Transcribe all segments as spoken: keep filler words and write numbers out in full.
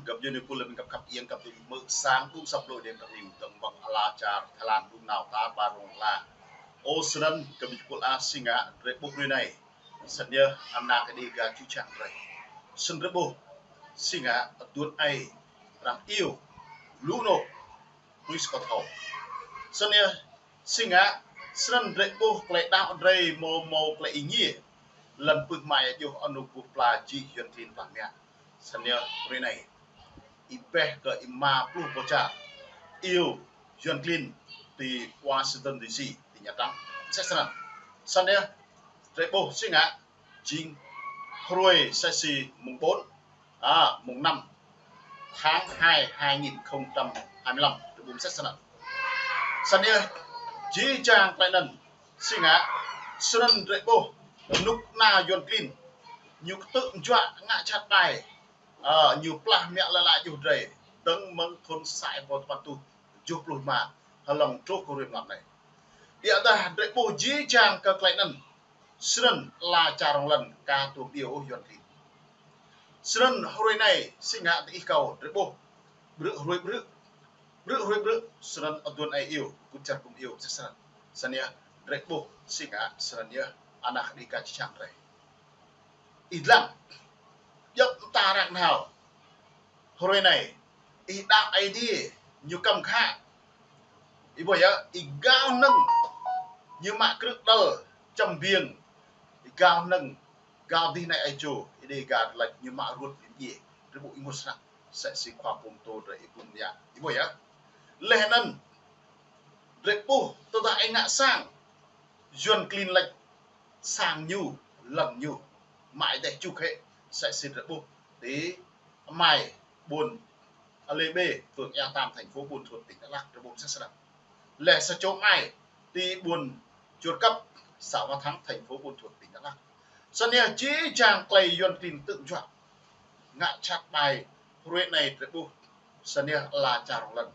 Gơ̆p djuai ania pô lĕ ƀing gơ̆p khăp iăng gơ̆p djuai mơ̆ sang ƀu săp lôi đêm tơkni tơ̆ng ƀơ̆ng ala čar Thái Lan ƀu nao ta ƀar rong la. Ơ, snăn gơ̆p djuai pô a si ngă drei ƀuh hrơi anai. Snăn yơh, anak Đêga čư̆ čang drei. Snăn drei ƀuh si ngă aduôn ai arăng iâu lu anôk tui si kâo thâo. Snăn yơh, si ngă, snăn drei ƀuh klei đăo drei mâo mâo klei êngiê. Lăn pưk mai ajuh anôk ƀuh pla jih Yuăn klin pla mă. Snăn yơh, hrơi anai, ih ƀuh kơ ih mă pluh boh čar iâu Yuăn klin ti Washington D C, ti Nhà Trắng. Msĕ snăn. Snăn yơh, drei ƀuh si ngă, jing hrơi msĕ si mùng bốn, à, mùng năm tháng hai, hai nghìn không trăm hai mươi lăm, drei ƀuh msĕ snăn. Snăn yơh, jih jang klei anăn, si ngă, snăn drei ƀuh, rơnŭk kơna Yuăn klin, ñu ktư̆ juă ngă jhat ƀai, à, ñu plah mă lăn ala ajuh drei, tơ̆ng mơ̆ng thŭn sa êbâo dua păn êtuh kjuh pluh rơma, hlŏng truh kơ hrơi mlam anai. Ƀiădah drei ƀuh jih jang kơ klei anăn, snăn ala čar rong lăn ka tuôm iâu ôh Yuăn klin. Snăn hrơi anai, si ngă ti ih kâo drei ƀuh, ƀrư̆ hrơi ƀrư̆, ƀrư̆ hrơi ƀrư̆, snăn aduôn ai iâu, kŭt čar kŭm iâu, msĕ snăn. Snăn yơh, drei ƀuh, si ngă, snăn yơh, anak Đêga čư̆ čang drei. Ih dlăng, djŏp mta arăng nao. Hrơi anai, ih đăo Aê Diê, ñu kăm khă. Ih ƀuh yơh, ih gao hnơ̆ng, ñu mă krư̆ đăl, čăm biêng, ih gao hnơ̆ng, gao dih anai ai čô, ih Đêga lač ñu mă ruăt ƀing djiê, drei ƀuh ih ngă snăk, msĕ si khua pôm tô drei ih pŭn yă. Ih ƀuh yơh. Leh anăn, drei ƀuh, tơdah ih ngă sang, Yuăn klin lač sang ñu, lăn ñu, mă ih dêh čuk hĕ, msĕ si drei ƀuh, ti amai ƀuôn Alê Bê, phường Ea Tam, thành phố Buôn Thuột, tỉnh Đắk Lắk, drei ƀuh msĕ snăn. Leh sa čô amai, ti ƀuôn Čuôr Kăp, xã Hòa Thắng, thành phố Buôn Thuột, tỉnh Đắk Lắk. Snăn yơh jih jang klei Yuăn klin ktư̆ juă. Ngă jhat ƀai, hrơi anai drei ƀuh, snăn yơh ala čar rong lăn.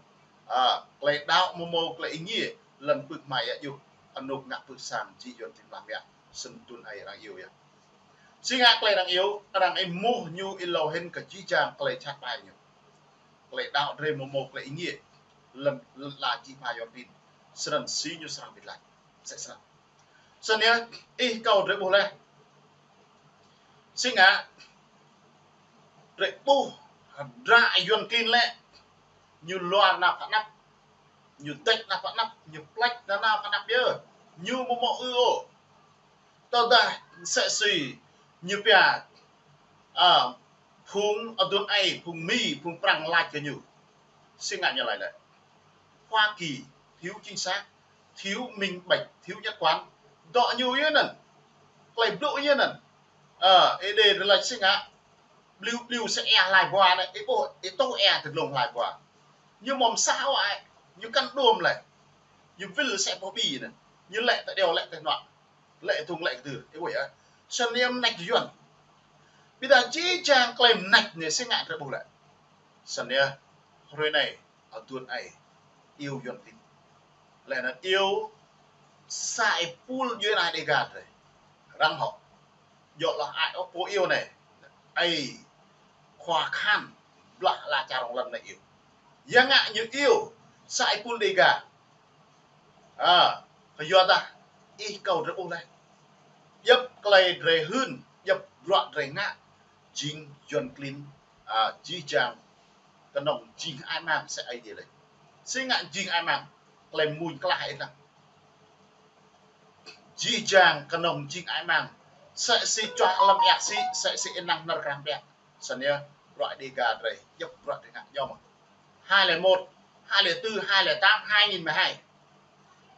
À, klei đăo mâo mâo klei êngiê, lăn pưk mai ajuh, anôk ngă pưk sang jih Yuăn klin pla mă, snăn aduôn ai arăng iâu yơh. Si ngă klei arăng iâu, arăng êmuh ñu êlâo hĭn kơ jih jang klei jhat ƀai ñu. Klei đăo drei mâo mâo klei êngiê, lăn, lăn ala jih ƀai Yuăn klin. Snăn si ñu srăng wĭt lač. Msĕ snăn. Snăn yơh, ih kâo drei ƀuh leh. Si ngă, drei ƀuh, hdră Yuăn klin lĕ, ñu luar nao pơ anăp, ñu dêč nao pơ anăp, ñu pleč nao nao pơ anăp yơh. Ñu mâo mâo ư ôh. Tơdah msĕ si ñu pia, à, phung aduôn ai, phung Mi, phung Prăng lač kơ ñu. Si ngă ñu lač lĕ. Hoa Kỳ thiếu chính xác, thiếu minh bạch, thiếu nhất quán. Dŏ ñu yơh anăn. Klei blŭ yơh anăn. Ơ, Êđê drei lač si ngă. Bliu, bliu sa êa hlai ƀua anei, ih ƀuh, ih tuh êa ti dlông hlai ƀua. Ñu mâo msah ôh ai, ñu kăn đuôm leh. Ñu wĭl sa boh ƀĭ anăn. Ñu lĕ ta điâo, lĕ ta nuă. Lĕ thŭng lĕ kơdư, ih ƀuh yơh. Snăn yơh mnêč Yuăn. Ƀiădah jih jang klei mnêč anei si ngă drei ƀuh lĕ. Snăn yơh, hrơi anai, aduôn ai, iâu Yuăn klin. Leh anăn iâu sa êpul djuê ana Đêga drei. Arăng hŏ. Djŏ lah ai ôh pô iâu anei. Ai khua khan blah ala čar rong lăn anei iâu. Ya ngă ñu iâu sa êpul Đêga. À, kyuadah ih kâo drei ƀuh leh. Djŏp klei drei hưn, djŏp bruă drei ngă, jing Yuăn klin, à, jih jang kơnơ̆ng jing ai mang msĕ Aê Diê lač. Si ngă jing ai mang, klei mmuñ klah ai lăng. Jih jang kơnơ̆ng jing ai mang, msĕ si čuah lăm êa ksĭ, msĕ si ênang nơr krah ƀiă. Snăn yơh, bruă Đêga drei, djŏp bruă drei ngă djŏ mơ̆. Hai lẻ một, hai lẻ tư, hai lẻ tám, hai nghìn mười hai.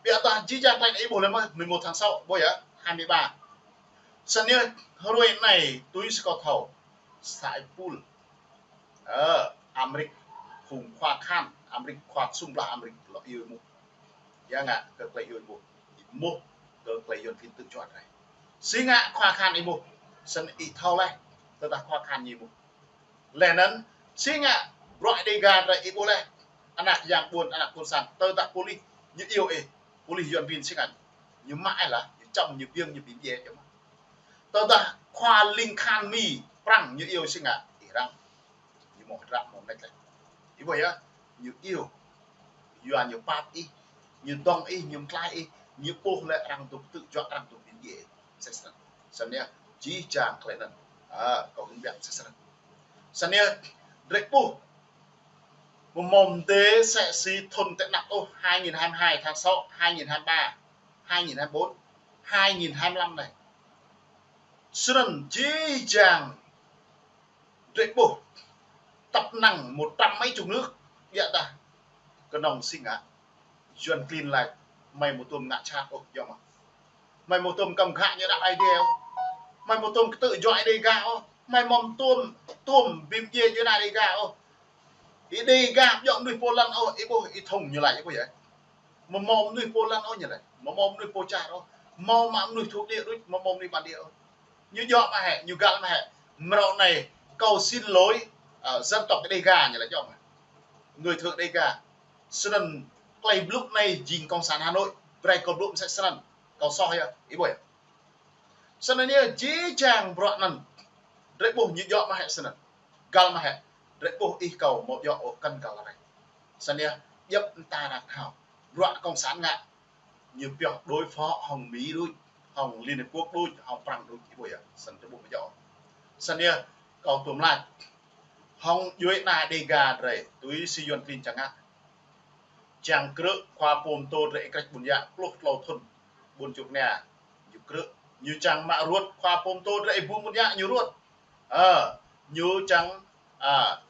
Ƀiădah jih jang klei anei ih ƀuh leh mơ̆, mười một tháng sáu, ƀuh yơh, hai mươi ba. Snăn yơh, hrơi anei, tui si kâo thâo, sa êpul. Ơ, Amêrik, phung khua khan, Amêrik, khua sung blah Amêrik, lŏ iâu êmuh. Ya ngă kơ klei iâu êmuh, êmuh kơ klei Yuăn klin ktư̆ juă drei. Si ngă khua khan êmuh, snăn ih thâo leh, tơdah khua khan ñu êmuh. Leh anăn, si ngă bruă Đêga drei ih ƀuh leh, anak yang ƀuôn, anak ƀuôn sang, tơdah pôlis, ñu iâu ih, pôlis Yuăn klin si ngă, ñu mă ih lah, ñu čăm, ñu biêng, ñu bi mdjiê čăm. Tơdah khua ling khan Mi, Prăng, ñu iâu si ngă, ih răng. Ñu hơdră mơ̆ng anai lĕ. Ih ƀuh yơh, ñu iâu, yua ñu pap ih, ñu dŏng ih, ñu mơtlaih ih, ñu ƀuh lĕ arăng dŏ kơtư̆ juă, arăng dŏ ƀing djai. Mơsĕ snăn. Snăn yơh, jih jang tơlơi anŭn. Ơ, kâo hưn biă mơsĕ snăn. Snăn yơh, drơi ƀuh. Mơ̆ mơ̆ng mơdê mơsĕ si thŭn tơ anăp ôh, hai nghìn hai mươi hai tháng sáu, hai nghìn hai mươi ba, hai nghìn hai mươi bốn, hai nghìn hai mươi lăm anai. Snăn jih jang drơi ƀuh tăp năng một trăm mấy chục nước, biă dah kơnơ̆ng si ngă. Yuăn klin laĭ, mơi mơ̆ tơm ngă čăt ôh, yơh mơ̆. Mơi mơ̆ tơm kăm khă ñu đăp Ơi Adai ôh. Mơi mơ̆ tơm kơtư̆ juă Ơi Adai gah ôh. Mơi mơ̆ tơm, tơm bim djai ñu đăp Ơi Adai gah ôh. Ih Đêga ƀu djơ̆ mơnuih pô lăn ôh, ih ƀuh, ih thŭng ñu laĭ, ih ƀuh yơh. Mơ̆ mơ̆ mơnuih pô lăn ôh ñu laĭ. Mơ̆ mơ̆ mơnuih pô čar ôh. Mơ̆ mă mơnuih thuộc địa đôč, mơ̆ mă mơnuih bản địa ôh. Ñu djơ̆ mă hĕ, ñu găl mă hĕ. Mrâo anai, kâo xin lỗi, à, dân tộc Đêga ñu laĭ djơ̆ mă. Người Thượng Đêga. Snăn, tơlơi blŭ anai jing Cộng sản Hà Nội. Brơi kâo blŭ mơsĕ snăn. Kâo soh yơh, ih ƀuh yơh. Snăn yơh jih jang bruă anŭn. Drơi ƀuh ñu djơ̆ mă hĕ snăn. Găl mă hĕ. Drơi ƀuh ih kâo mơ̆ djơ̆ ôh kăn găl rĕ. Snăn yơh, djŏp mơta ră thâo. Bruă Cộng sản ngă. Ñu pioh đối phó hŏng Mỹ đôč, hŏng Liên Hiệp Quốc đôč, hŏng Prăng đôč, ih ƀuh yơh. Snăn drơi ƀuh mơ̆ djơ̆. Snăn yơh, kâo tŭm laĭ. Hŏng djuai ană Đêga drơi, tui si Yuăn klin čang ngă. Čang krư̆ khua pô mtô drơi ih krĕč ƀuôn yă, pluh tlâo thŭn, ƀuôn Čuk Nia. Ñu krư̆, ñu čang mă ruăt khua pô mtô drơi ih bum ƀuôn yă ñu ruăt. Ơ, ñu čang, a,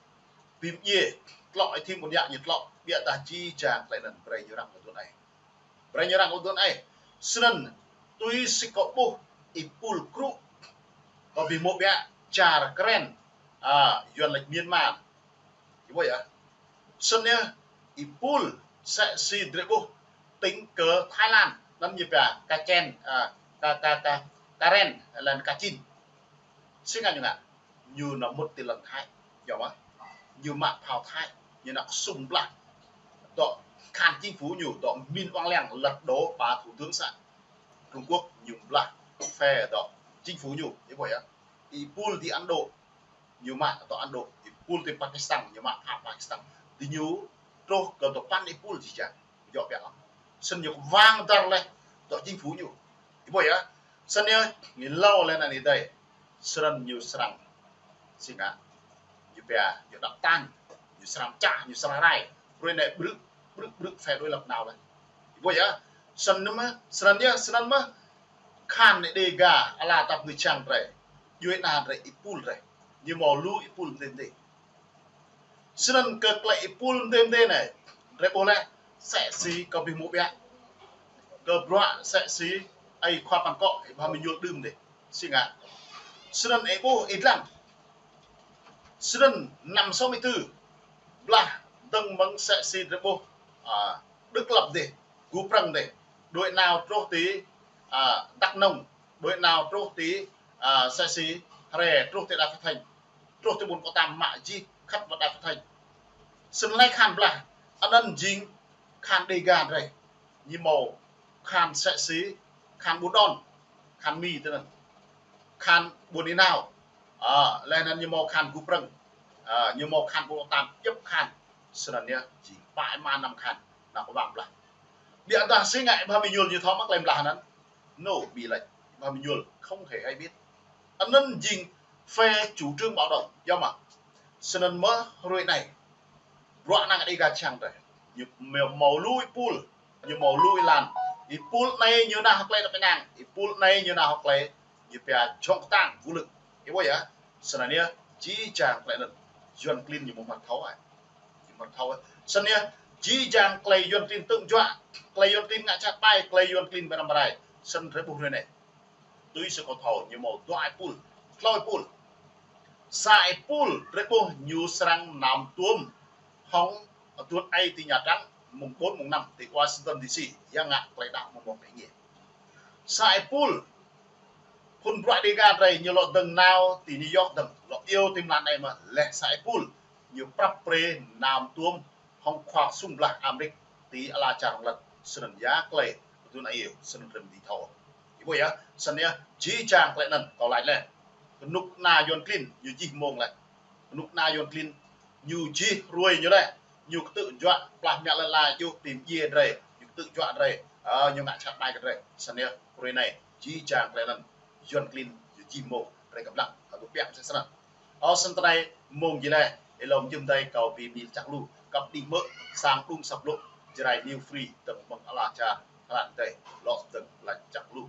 bim djai, tlŏ ih thim ƀuôn yă ñu tlŏ, biă dah jih jang tơlơi anŭn brơi ñu răng kơ tŭn ai. Brơi ñu răng kơ tŭn ai. Snăn, tui si kâo ƀuh, ih pul krư̆, kâo bi mơ̆ biă, čar Karen, a, Yuăn laĭ Myanmar. Ih ƀuh yơh. Snăn yơh, ih pul mơsĕ si drơi ƀuh, tỉnh kơ Thái Lan, anŭn ñu pia, Ka Chen, a, Ka, Ka, Ka, Karen, laih anŭn Kachin. Si ngă ñu ngă, ñu nao mŭt ti lŏn Thái, yơh mơ̆. Ñu mă phao Thái, ñu nao kơsŭng blah. Dŏ khan chính phủ ñu, dŏ Min Aung Hlaing lật đổ bà thủ tướng xã Trung Quốc, ñu blah phe dŏ chính phủ ñu, ih ƀuh yơh. Ih pul ti Ấn Độ, ñu mă dŏ Ấn Độ, ih pul ti Pakistan, ñu mă phao Pakistan. Ti ñu truh kơ dŏ păn ih pul jih jang. Djơ̆ biă lăm. Snăn ñu wang dar laih dŏ chính phủ ñu. Ih ƀuh yơh. Snăn yơh, ñu hlâo laih anăn ih dai. Snăn ñu srăng. Si ngă. Ñu pia, ñu đăp tañ. Ñu srăng čah, ñu srăng rai. Hrơi anai brư̆, brư̆, brư̆ phe đối lập nao laih. Ih ƀuh yơh. Snăn mơ̆, snăn yơh, snăn mơ̆. Khan anai Đêga, ala tăp ngui čang drơi. Djuai ană drơi, ih pul drơi. Ñu mâo lu ih pul mdê mdê. Snăn kơ tơlơi ih pul mdê mdê anai, drơi ƀuh laih, mơsĕ si kâo bi mơ̆ biă. Kơ bruă mơsĕ si, ơi khua păn kŏ, ih Bham Êñuôl đưm dih, si ngă. Snăn ih ƀuh ih dlăng. Snăn năm sáu mươi tư, blah dơ̆ng mơ̆ng mơsĕ si drơi ƀuh, a, Đức Lập dih, Gu Prăng dih, đuaĭ nao truh ti, a, Đắk Nông, đuaĭ nao truh ti, a, mơsĕ si, hrơi truh ti Đa Kơ Thêng. Truh ti ƀuôn Kŏ Tam mă jih khăt wơ̆t Đa Kơ Thêng. Snăn laih khan blah, anăn jing khan Đêga drơi. Ñu mâo khan mơsĕ si, khan Ƀuôn Đôn, khan Mi tơ anăn. Khan ƀuôn Ênao. A, laih anăn ñu mâo khan Gu Prăng. A, ñu mâo khan ƀuôn Kŏ Tam, djŏp khan. Snăn yơh, jing pă êma năm khan, nao kơ wang blah. Biă dah si ngă ih Bham Êñuôl ñu thâo mơ̆ tơlơi blah anăn. Nô, ƀi lač, ih Bham Êñuôl không hề hay biết. Anăn jing phe chủ trương bạo động, yơh mơ̆. Snăn mơ̆ hrơi anai. Bruă anăn Đêga čang drơi. Ñu mâo, mâo lu ih pul, ñu mâo lu ih lan. Ih pul anai ñu nao hơklei tơpă năng, ih pul anai ñu nao hơklei, ñu pia jŏng kơtang, vũ lực. Ih ƀuh yơh, snăn yơh, jih jang tơlơi anăn. Yuăn klin ñu mơ̆ mă thâo ai. Ñu mơ̆ thâo ai. Snăn yơh, jih jang tơlơi Yuăn klin tơ̆ng juă, tơlơi Yuăn klin ngă čăt ƀai, tơlơi Yuăn klin ƀơi anăm ƀơi rai. Snăn drơi ƀuh hrơi anai. Tui si kâo thâo ñu mâo dua ih pul, tlâo ih pul. Sa ih pul drơi ƀuh ñu srăng nao tuôm hŏng aduôn aê ti Nhà Trắng mơ̆ng bốn mơ̆ng năm ti Washington D C, yua ngă tơlơi đăo mơ̆ mơ̆ ih ngă. Sa ih pul phŭn bruă Đêga drơi ñu lŏ dơ̆ng nao ti New York dơ̆ng, lŏ iâu ti mlan anai mơ̆ laih sa ih pul ñu prăp pre nao tuôm hŏng khua sung blah Amêrik ti ala čar hŏng lĕ, snăn yua tơlơi aduôn aê, snăn rĭm ti thâo. Ih ƀuh yơh, snăn yơh, jih jang tơlơi anăn, kâo lač laih. Kơnuk kơna Yuăn klin, ñu jih mông laih. Kơnuk kơna Yuăn klin, Ñu jih hruê ñu laih, ñu kơtư̆ juă plah mă lăn ala djuh ƀing djuai drơi, ñu kơtư̆ juă drơi, ơ, ñu ngă čăt ƀai kơ drơi. Snăn yơh, hruê anai, jih jang drơi anŭn, Yuăn klin, ñu jih mơ̆, drơi kơplah, hơdôm biă mơsĕ snăn. Ơ, snăn tơlơi mơ̆ng jih laih, ih lŏm jum dai kâo ƀing mĭn čăk lu, kăp đĭ mơ̆, sang đŭng săp lŭ, Jrai New Free, tơ̆ng mơ̆ng ala čar, hlan dai, lŏ tơ̆ng lač čăk lu.